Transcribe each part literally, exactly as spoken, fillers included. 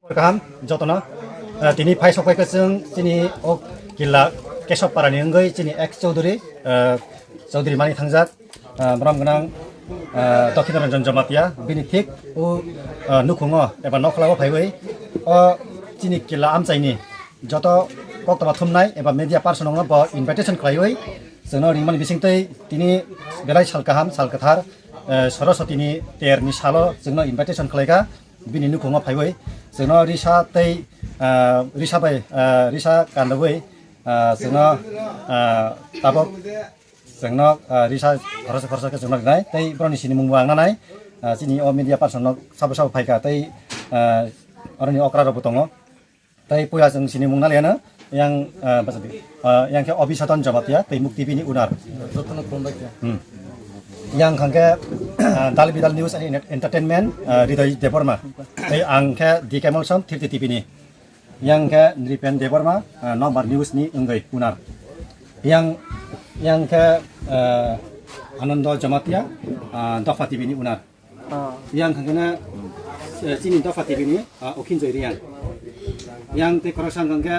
Kaham jotono, eh, tini phai sok phaikha chwng chini o killa Kesop Parani wngwi chini ex Chaudhary, eh, Chaudhary Mani Thangjak, eh, borom gwnang, eh, Dokhin Ranjan Jamatia bini thik o, eh, nukhungo eba nokhlao phaiwi o chini killa amchaini joto koktwma thumnai eba media person rokno bo invitation khlaiwi chwngno ringmani bisingtwi tini belai sal kaham, sal kwthar, eh, Saraswatini terni salo chwngno invitation khlaikha. Bini nukhungo phaiwi chwngno risa tei, ah, risa bai, ah, risa kandawi, ah, chwngno, ah, tabok chwngno, ah, risa khoroksa khoroksa khe chwngno rinai tei borokni sinimung bo ang nanai, ah, chini o media person no sabo sabo phaikha tei, ah, oroni okra rokbo tongo tei puila chwng sinimung naliano. Yang, ah, bachadi, ah, yang khe Abhisadan Jamatia tei Mukti bini owner. Jotono khulumbai kha. Hmm. Yang khangkhe, ah, Dal Bidal News and Enter-, Entertainment, ah, Hridoy Debbarma. Tei ang khe D K Molsom, Thirty T V ni. Yang khe Nripen Debbarma, ah, Nombar News ni wngwi owner. Yang, yang khe, ah, Anando Jamatia, ah, Dopha T V ni owner. Ah. Yang khangkhe na, eh, chini Dopha T V ni, ah, Okhinjoy Reang. Yang tei khoroksa wngkha khe,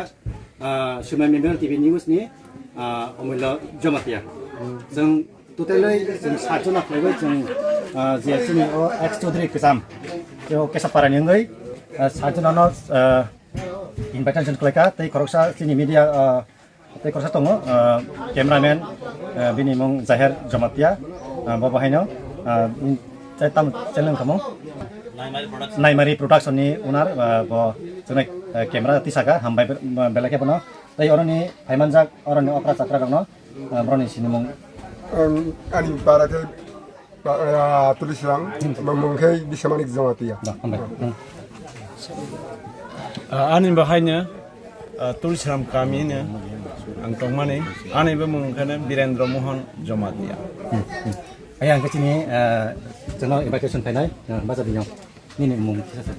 ah, Sumai Memorial T V News ni, ah, Omullo Jamatia. Chwng totally chwng sat jona khlaiwi chwng, ah, je chini o ex Chaudhary kwcham, je o Kesap Parani wngwi, ah, sat jona no, ah, invitation khlaikha tei khoroksa chini media, ah, Tei khoroksa tongo, ah, cameraman, ah, bini mung Jaher Jamatia, ah, bo bo haino, ah, in-, tei tamo channel wngkha mung? Naimari Production ni owner, ah, bo chwnai, ah, camera tisaka, hambai be-, belai khe bono. Tei oroni phaimanjak, oroni okra chakra rokno, ah, boroni sinimung. Ang ani para khe Ba, ah, Tulisram, mung khe Biswamanik Jamatia. Da, hambai. Hmm. Ah, ani bo haino, ah, Tulisram kami no ang tongmani, ani bo mung khe Birendra Mohan Jamatia. Hmm, hmm. Ayang khe chini, ah, chwngno invitation phainai, ah, bacha bini. Nini mung kisa sa.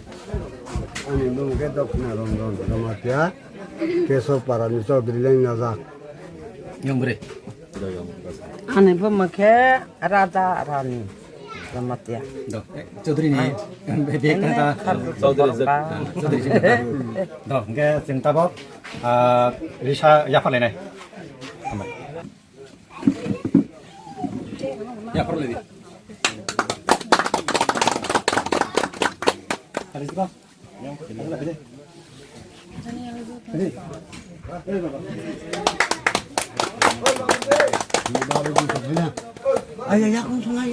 Ani mung khe Dokna Ranjan Jamatia, Keso Parani Chaudhary Leng Najak. Yang bwrwi. Ani buma khe Raja Rani Jamatia. Do, eh, Chaudhary ni, ah, bebek ini ta, ta. Khardu Chaudhary Borok. Ah, Chaudhary Jamatia. Do, hingke chwng tabok, ah, risa yapharlainai. Hambai. Yapharlaidi. Khardi ba?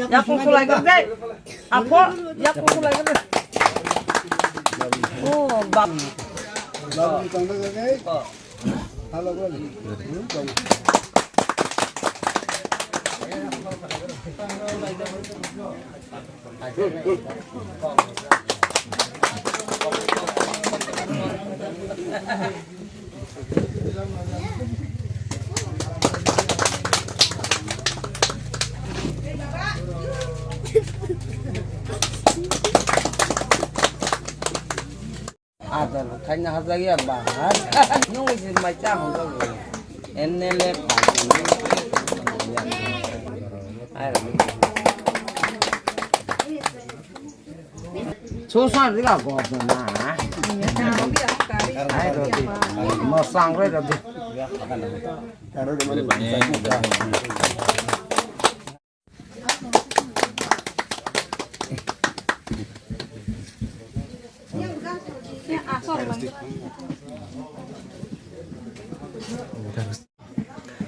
Yakung sulai gede. Apo, yakung sulai gede. Oh, bab. Adar khaina hajak ya bahar. Nung isi mai cha hong jago. M L A party. Ai ra. Susan ri ga go na. Ai roti. Masang re roti.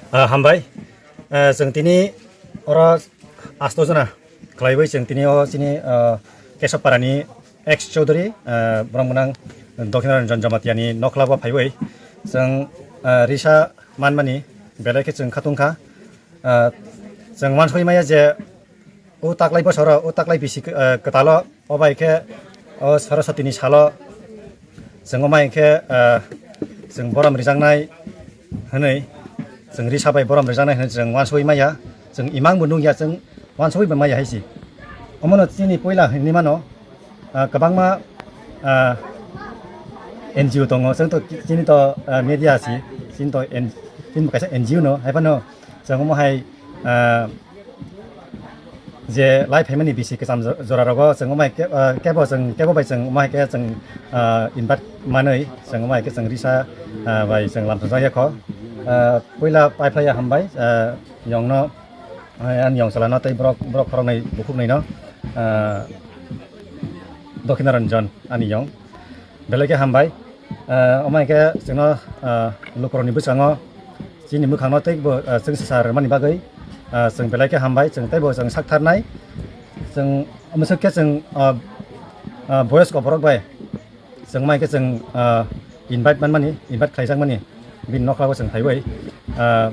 Ah, hambai. Ah, chwng tini oro asto jona khlaiwi chwng tini o chini, ah, Kesop Parani ex Chaudhary, ah, borom gwnang Dokhin Ranjan Jamatia ni nokla bo phaiwi chwng, ah, risa manmani belai khe chwng khatungkha. Ah, chwng wansoi maya je o taklai bosoro, o taklai bisi, ah, kwtalo, o bai khe o Saraswatini salo chwng o mai khe, ah, chwng borom rijaknai hwnwi, chwng risa bai borom rijaknai hwnwi chwng wansoi maya, chwng imang bo nukya, chwng wansoi bai maya hai se. Omono chini puila hinwi mano, ah, kwbangma, ah, N G O tongo, chwng to chini to, ah, media si, chini to N-, chini bo kaisa N G O no, hai phano chwng omo hai, ah, Je lai phaimani bisi kwcham jo-, jora rogo chwng omai ke, ah, kebo chwng, kebo bai chwng omai ke chwng, ah, invite manwi chwng omai ke chwng risa, ah, bai chwng lamthajak ya kho. Ah, puila paiphlaiya hambai, ah, yongno, ah, ani yong chalano tei borok, borok khoroknwi bukhuknwino, ah, Dokhinaranjan ani yong. Belai khe hambai. Ah, omo hai khe chwngno, ah, lukurokni bwskango chini mwkhangno teibo, ah, chwng sasa rwmani bagwi, ah, chwng belai khe hambai, chwng teibo chwng saktharnai. Chwng mwswk khe chwng, ah, ah, boyosko borok bai chwng mai khe chwng, ah, invite manmani, invite khlaijakmani bini nokhlago chwng phaiwi, ah,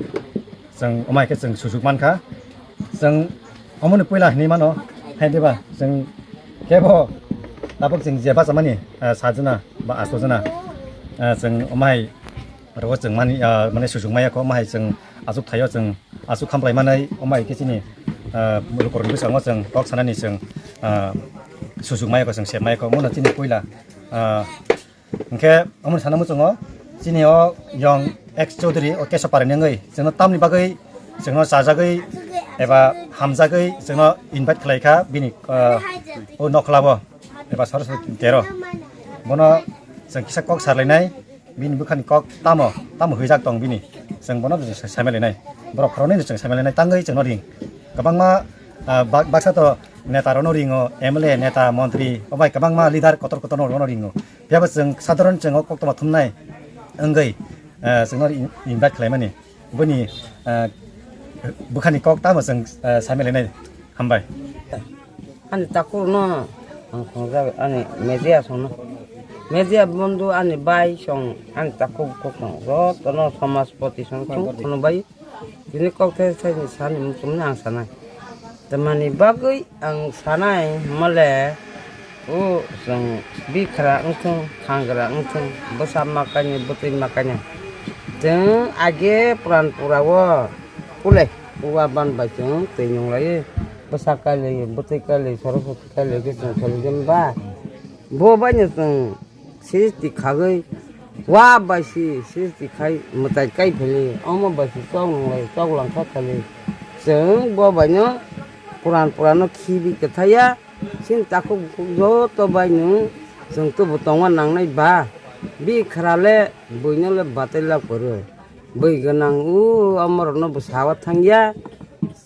chwng omo hai khe chwng sujuk mankha. Chwng omoni puila hinwi mano, hai diba? Chwng kebo tabuk chwng je bachamani, ah, sajana ba asojana, ah, chwng omo hai rogo chwng mani, ah, mane sujuk maya kho, omo hai chwng aswk thaio chwng aswk khamplai manai, omo hai khe chini, ah, lukurokni bwskango chwng kok sanani chwng, ah, sujuk maya kho, chwng sep maya kho, omono chini puila, ah, Hwnkhe omo sana muchungo chini o yong ex Chaudhary o Keso Parani wngwi chwngno tamni bagwi chwngno chajagwi eba hamjagwi chwngno invite khlai kha bini, ah, o nokhlabo eba Saraswati tero. Bono chwng kisa kok sarlainai, bini bwkhani kok tamo, tamo hwijak tong bini, chwng bono sa-, saimanlainai. Borok khoroknwi chwng saimanlainai tangwi chwngno ring. Kwbangma, ah, bak-, baksa to neta rokno ringo, M L A, neta, montri, obai kwbangma leader kotor kotor no rokno ringo. Phiya bo chwng sadharon chwng o koktwma thumnai wngwi, eh, chwngno in-, invite khlaimani. Boni, eh, bwkhani kok tamo chwng, eh, saimalainai. Hambai. Ani takhukno ang khongjak ani media songno. Media bondhu ani bai song ani takhuk bukhuk song jotono somajpoti song khunu bai. Tini kok thai thai ni sani muchungni ang sanai. Tamani bagwi ang sanai hwnmale, o chwng bikhra wngthung, thangra wngthung, bwsa makainwi, bwtwi makainwi. Chwng age puran pura o pule uwa ban bai chwng twi nunglaiwi, bwsa kailaiwi, bwtwi kailaiwi, Saraswati kailaiwi khe chwng khalijak ba. Bo baino chwng Srishti khagwi, wa bai si srishti khai mwtai kai phili, omo bai si chok nunglai, chok langkha khali. Chwng bo baino puran purano khibi kwthaiya, chini takhuk bukhuk joto baino chwng tubu tongma nangnai ba, bikhra le buino le batai lak kwrwi. Bwi gwnang o, omorokno bwsao thangya.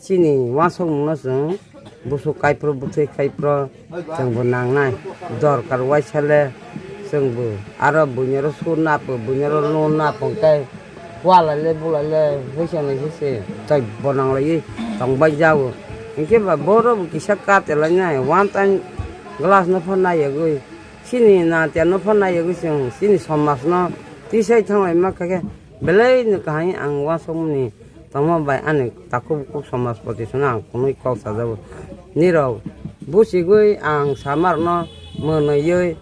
Chini uansukmungno chwng busuk kaiphuru, bwthwi kaiphuru chwngbo nangnai. Dorkar uaisale chwngbo aro buini oro sur napo, buini oro lun napo, hwnkhe hualaile bulaile hwisa ni hwise tei bo nanglaiwi tongbai jago. Hinkhe ba borok bo kisa kate lainai, one time glass no phan nayagwi, chini natia no phan nayagwi chwng chini somaj no tisai thanglai ma kha khe. Belai no kaham ang uansukmani tongma bai ani takhuk bukhuk somajpoti songno ang kunui kok sajago. Nirok buchigwi ang samarokno mwnwiwi,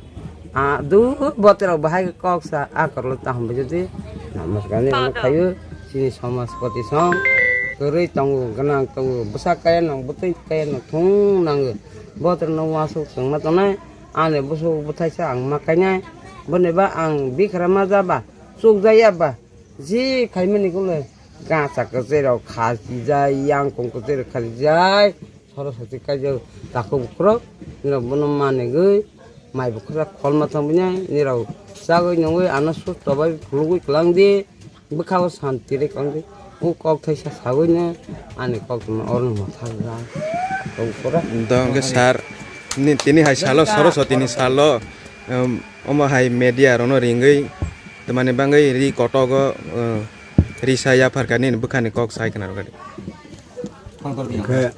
ah, dui boterok bahai khe kok sa, a koroklo tahom bai jodi namaskar ni rwno khaio. Chini somajpoti song kwrwi tongo, gwnang tongo, bwsa kaya nang, bwtwi kaya nang thung nango. Boterokno uansuk chwngma tongnai, ani busuk bwthaisa ang ma kainai, boni ba ang bikhra ma ja ba, chukjaya ba. Ji khaimani kule gacha kwchwi rok khachijai, yangkong kwchwi rok khachijai, Saraswati kaijak takhuk bukhurok, nirok bono manigwi mai bukhurok kholma thangwi nai, nirok chagwi nungwi ano susto bai phulugwi kwlangdi, bwkhao santi ri kwlangdi. O kok thaisa sagwino ani koktwma oro mwthajak takhuk bukhurok. Dong khe sir, ni tini hai salo, Saraswati ni salo, um, omo hai media rokno ringwi Tamani bangwi ri kotogo, uh, risa yapharkha nini bwkhani kok sai khna rwkha di. Hwnkhe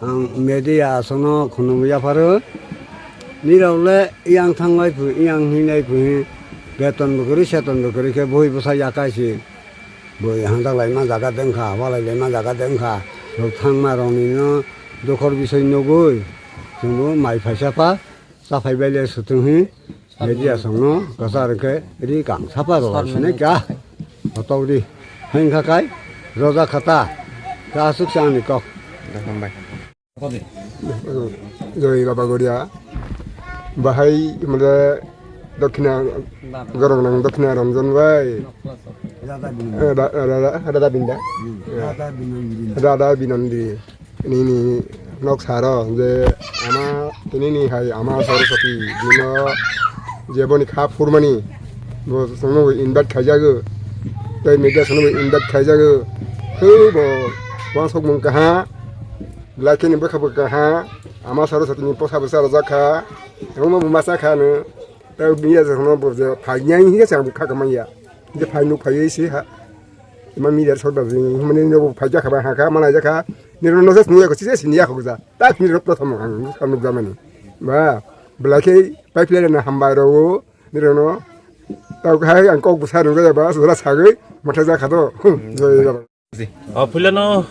ang media aswkno khunum yapharo. Nirok le yang thanglai phu, yang hinglai phu hi. Beton bo kwrwi, seton bo kwrwi khe bui bwsa yakai si. Bui hamjak laima jaga de wngkha, walai laima jaga de wngkha. Rok thangma rokni no dokhor bisoi nugui. Chwngbo mai phaisa pha. Chaphai bai le sutung hi media songno kwchar khe ri kang sapa rw sinai kha. Hotok ri hwnkha kai roja khata ka aswk sa ani kok. Hambai. Joi Baba Goria. Bahai mane Dokhina, Goroknang Dokhina Ranjan bai. Rada Binda. Rada Binda. Rada Binandi. Nini nok saro je ama tinini hai ama Saraswati dino je boni kha phurmani bo chwngno invite khaijago, tei media sono invite khaijago. Tei bo wansok mung kaha, belai kheno bwkha bwkha ha, ama Saraswati ni posa bwsa rwjak kha, tongma bo masa kha no, tei media sono bo je phai nyai hiya chang kha kamaya, je phai nuk phai si ha. Ima media sor da jing, himani no bo phai jakha ba hakha, mana jakha, nirok no just nuya ko chise sini yakho ja. Tak nirok prothom ang, ang nuk jamani. Ba, belai khe pipeline na hambai ro, nirok no. Tau khai ang kok bwsa nung ja ba, sura sagwi, matha jakha do. Joi jaba. O philano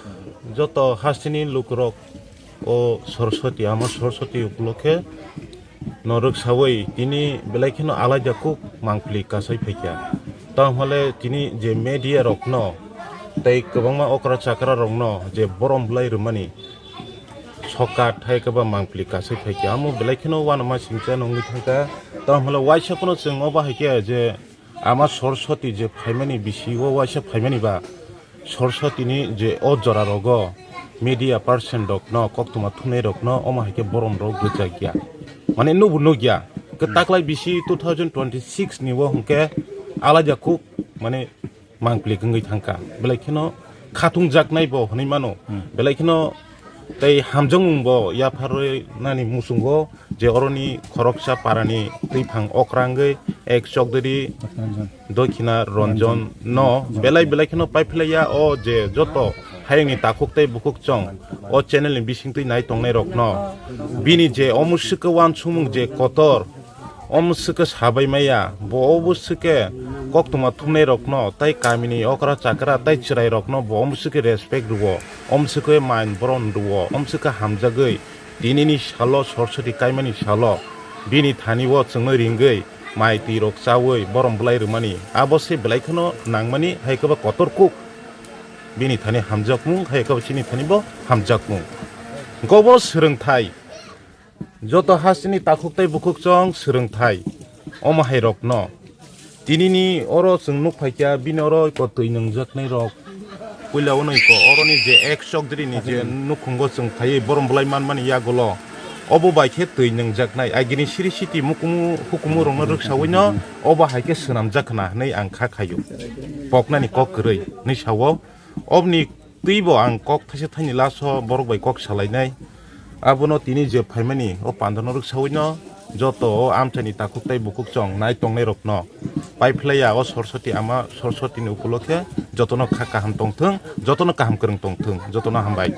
joto hasteni lukurok o Saraswati, ama Saraswati upolokhe norok sawi tini belai kheno alaida kuk mangpli kasai phaikha. Tamo hwnle tini je media rokno tei kwbangma okra chakra rokno je borom bwlai rwmani sokat hai khe ba mangpli kasai phaikha. Amo belai kheno uanama singcha nungwi thangkha. Tamo hwnle waisa phano chwng obo hai khe je ama Saraswati je phaimani bisingo waisa phaimani ba Saraswatini je o jora rogo media person rokno, koktwma thumnai rokno omo hai khe borom rok rwjak ya. Mane nubo nukya. Kwtaklai bisi two thousand twenty-six ni o hwnkhe alaida kuk mane mangpli wngwi thangkha. Belai kheno khatung jaknai bo hwnwi mano. Hmm. Belai kheno tei hamjakmung bo yapharwi nani muchungo je oroni khoroksa parani twiphang okrangwi ek chokdiri Dokhina Ranjan no belai belai kheno paiphlaiya o je joto hayungni takhuk tei bukhuk chong o channel ni bisingtwi nai tongnai rokno bini je omo swkhe uansukmung je kotor, omo swkhe sabai maya, bo obo swkhe koktwma thumnai rokno tei kamini okra chakra tei chwrai rokno bo omo swkhe respect rwo, omo swkhe main boron rwo, omo swkhe hamjagwi Tinini salo Saraswati kaimani salo bini thani o chwngno ringwi mai twi rok chawi borom bwlai rwmani abo se belai kheno nangmani hai khe ba kotor kuk bini thani hamjakmung hai khe ba chini thani bo hamjakmung. Gobo swrwngthai joto hasteni takhuk tei bukhuk chong swrwngthai omo hai rokno. Tinini oro chwng nuk phaikha, bini oro iko twi nungjaknai rok. Puila ono iko oroni je ek chokdiri ni je nukhungo chwng phaiwi borom bwlai manmani yagulo. Obo bai khe twi nungjaknai. Agini siri siti mukumu hukumu rokno rwksawi no obo hai khe swnamjak khna hwnwi ang kha khaio. Poknani kok kwrwi hwnwi sao. Obni twibo ang kok thaisa thaini last o borok bai kok salainai. Abono tini je phaimani o pandano rwksawino joto o amchaini takhuk tei bukhuk chong nai tongnai rokno paiphlaiya o Saraswati ama Saraswatini upolokhe jotono kha kaham tongthwng, jotono kaham kwrwng tongthwng, jotono hambai.